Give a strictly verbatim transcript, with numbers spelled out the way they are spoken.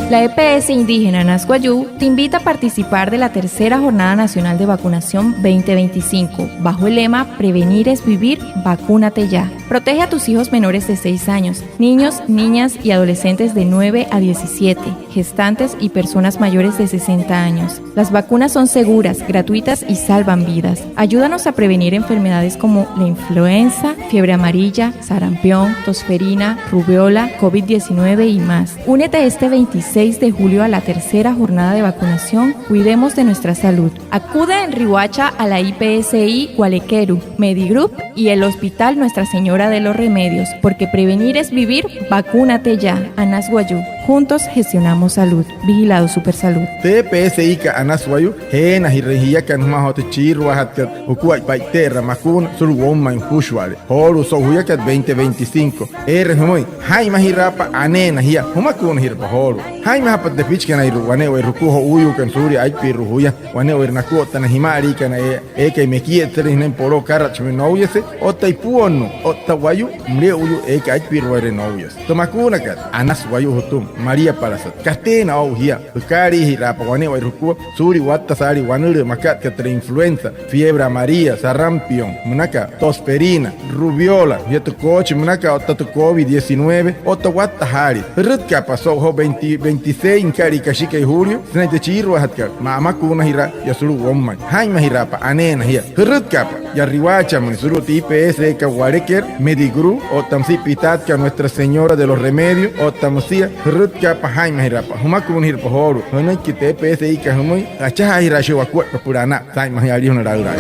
La E P S indígena Anas Wayuu te invita a participar de la tercera Jornada Nacional de Vacunación veinte veinticinco, bajo el lema "Prevenir es vivir, vacúnate ya". Protege a tus hijos menores de seis años, niños, niñas y adolescentes de nueve a diecisiete, gestantes y personas mayores de sesenta años. Las vacunas son seguras, gratuitas y salvan vidas. Ayúdanos a prevenir enfermedades como la influenza, fiebre amarilla, sarampión, tosferina, rubeola, covid diecinueve y más. Únete este veintiséis de julio a la tercera jornada de vacunación. Cuidemos de nuestra salud. Acude en Riohacha a la I P S I Gualequeru, Medigroup y el Hospital Nuestra Señora de los Remedios, porque prevenir es vivir. Vacúnate ya. Anas Wayuu. Juntos gestionamos salud. Vigilado Supersalud. Tü E P S I kat Anas Wayuu, jeenajirüin jiakana jümaa joo tü chiiruajatkat jukuaippa e'ite'eraa makuuna sulu'u woumain jüpüshua'ale joolu'u so'u juyakat veinte veinticinco. Eere jümüin: jaa'inmajiraapa aneena jia, jümakuunajirapa joolu'u. Jaa'inmajapa tü tepichikanairua wane'ewai jukua jo'uuyuukana suulia aipirua juya, wane'ewai nakua otta na jima'aliikana eekai mekietsalüin sünain poloo akaratshimüin nouyase, otta ipuonnuu, otta wayuu müle'uyuu eekai aipiruaire nouyase. Tü makuunakat Anas Wayuu jütüma, maliapalasat, kateena oo'u jia. Jükaaliijiraapa wane'ewai jukua suulia watta saalii wanülüü makat aka tü influenza, fiebre amarilla, sarampión münaka, tosferina, rubeola, jia tü koochi münaka otta tü covid diecinueve, otta watta saalii. Jürütkaapa so'u joo veinte, veintiséis nüka'lia kashikai julio sünain tü chiiruajatkat, maa amakuunajiraa yaa sulu'u woumain. Jaa'inmajiraapa aneena jia. Jürütkaapa yaa Riohachamüin sulu'u tü I P S I kat Gualequeru, Medigroup otta müsia pitaatkat Nuestra Señora de los Remedios otta müsia. Jürütkaapa, jaa'inmajiraapa, jümakuunajirapa joolu'u. Jünüiki tü E P S I kat jümüin, achajaajiraashii wakuaippa püla anaa. Saa'inmajia alijuna laülaai.